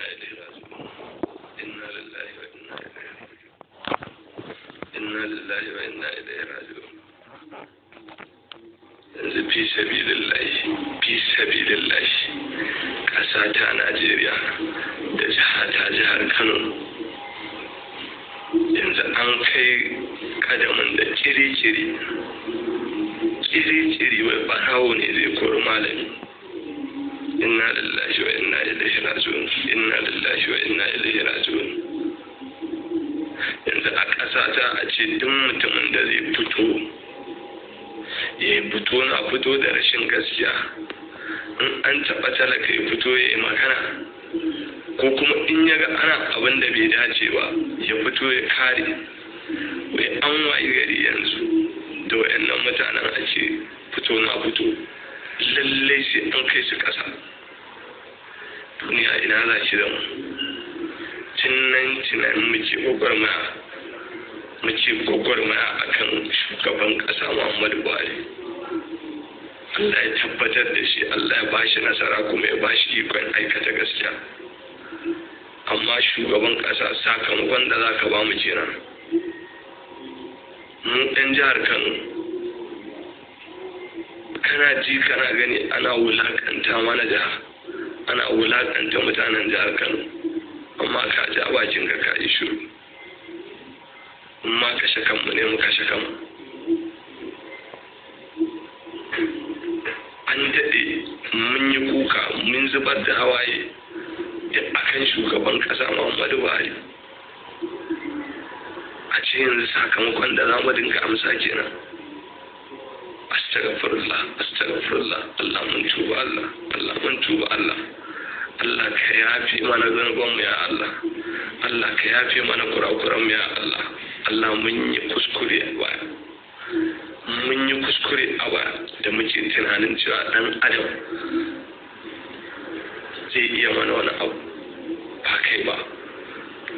Ilaihi raji'un. Inna lillahi wa inna ilaihi raji'un. Inna lillahi wa inna ilaihi raji'un. Yanzu fi sabilillahi, fi sabilillahi, ƙasa ta Najeriya da jiha ta jihar Kano, yanzu an kai kadamin da kiri-kiri kiri-kiri wai barawo ne zai kori malami. Inna lillahi wa inna ilaihi raji'un. Inna lillahi wa inna ilaihi raji'un. Yanzu a ƙasa ta a ce duk mutumin da zai fito ya fito na fito da rashin gaskiya, in an taɓa talaka ya fito ya yi magana, ko kuma in ya ga ana abin da bai dace ba ya fito ya kare, wai an wayi gari yanzu da wayannan mutanen a ce fito na fito, lallai sai an kai su ƙasa. Duniya ina za ki da mu? Tun nan tunanin muke gwagwarmaya, muke gwagwarmaya akan shugaban ƙasa Muhammadu Buhari. Allah ya tabbatar da shi, Allah ya ba shi nasara kuma ya ba shi ikon aikata gaskiya. Amma shugaban ƙasa, sakamakon da za ka ba mu kenan. Mu ɗan jihar Kano, kana ji kana gani ana wulaƙanta mana jiha, ana wulaƙanta mutanen jihar Kano, amma ka ji a bakin ka ka yi shiru. In ma kashe kanmu ne, mu kashe kanmu. An daɗe mun yi kuka, mun zubar da hawaye akan shugaban ƙasa Muhammadu Buhari. A ce yanzu sakamakon da za mu dinga amsa kenan. Astaghfirullah, astaghfirullah. Allah mun tuba, Allah, Allah mun tuba, Allah. Allah ka yafe mana zunubanmu ya Allah. Allah ka yafe mana kurakuranmu ya Allah. Allah mun yi kuskure a baya. Mun yi kuskure a baya da muke tunanin cewa ɗan adam zai iya mana wani abu ba kai ba.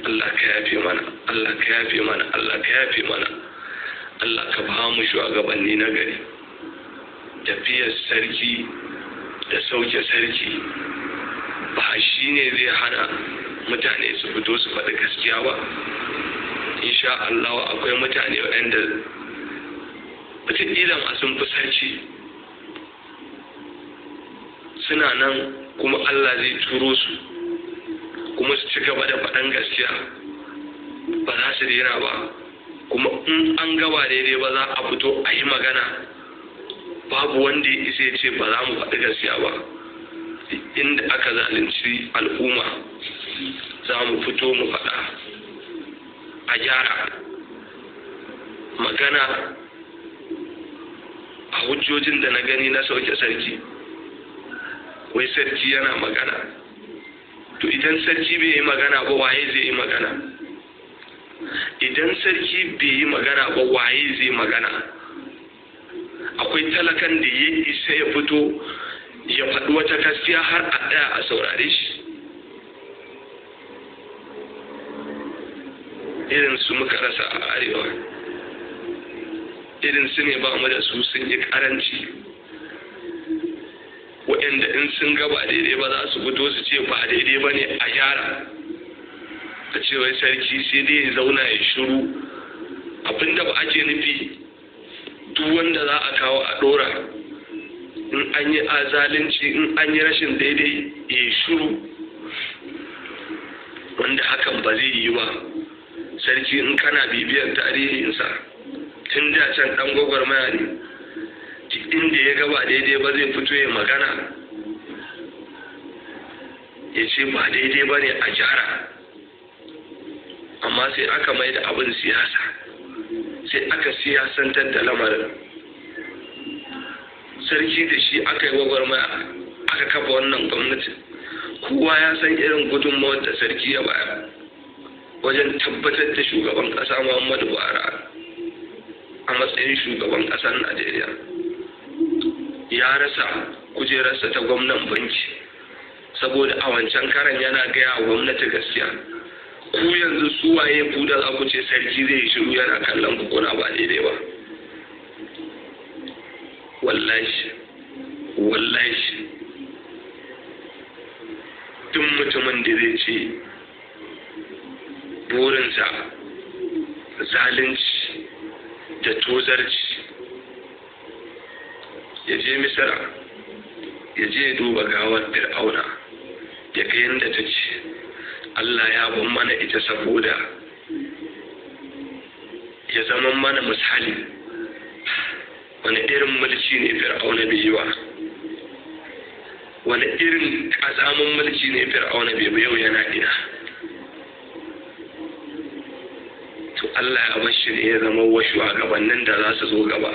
Allah ka yafe mana, Allah ka yafe mana, Allah ka yafe mana. Allah ka ba mu shugabanni na gari. Tafiyar sarki da sauke sarki ba shi ne zai hana mutane su fito su faɗi gaskiya ba. Insha Allah akwai mutane waɗanda wataƙila ma sun fi sarki suna nan, kuma Allah zai turo su kuma su ci gaba da faɗan gaskiya, ba za su daina ba. Kuma in an gaba daidai ba za a fito a yi magana, babu wanda ya isa ya ce ba za mu faɗi gaskiya ba. Inda aka zalunci al'umma za mu fito mu faɗa a gyara magana. A hujjojin da na gani na sauke sarki, wai sarki yana magana. To idan sarki bai yi magana ba, waye zai yi magana? Idan sarki bai yi magana ba, waye zai magana? Akwai talakan da ya isa ya fito ya faɗi wata gaskiya har a ɗaya a saurare shi? Irin su muka rasa a arewa, irin su ne ba mu da su, sun yi karanci. Waɗanda in sun ga ba daidai ba za su fito su ce ba daidai ba ne a gyara. A ce wai sarki sai dai ya zauna ya shiru. Abinda ba ake nufi, duk wanda za a kawo a ɗora, in an yi azalunci, in an yi rashin daidai, ya shiru, wanda hakan ba zai yi ba. Sarki in kana bibiyar tarihinsa tun da can ɗan gwagwarmaya ne, inda ya ga ba daidai ba zai fito ya magana ya ce ba daidai ba ne a gyara. Amma sai aka mai da abin siyasa, sai aka siyasantar da lamarin. Sarki da shi aka yi gwagwarmaya aka kafa wannan gwamnati. Kowa ya san irin gudunmawar da sarki ya bayar wajen tabbatar da shugaban ƙasa Muhammadu Buhari a matsayin shugaban ƙasar Najeriya. Ya rasa kujerarsa ta gwamnan banki saboda a wancan karan yana gaya wa gwamnati gaskiya. Ku yanzu su waye ku da za ku ce sarki zai shiru yana kallon ku kuna ba daidai ba? Wallahi, wallahi. Duk mutumin da zai ce burinsa zalunci da tozarci, ya je Misira, ya je duba gawar Fir'auna, ya ga yadda ta ce. Allah ya ban mana ita saboda ya zama mana misali. Wani irin mulki ne Fir'auna bai yi ba? Wani irin ƙazamin mulki ne Fir'auna bai ba? Yau yana ina? To, Allah ya bar shi ne ya zama wa shugabannin da za su zo gaba.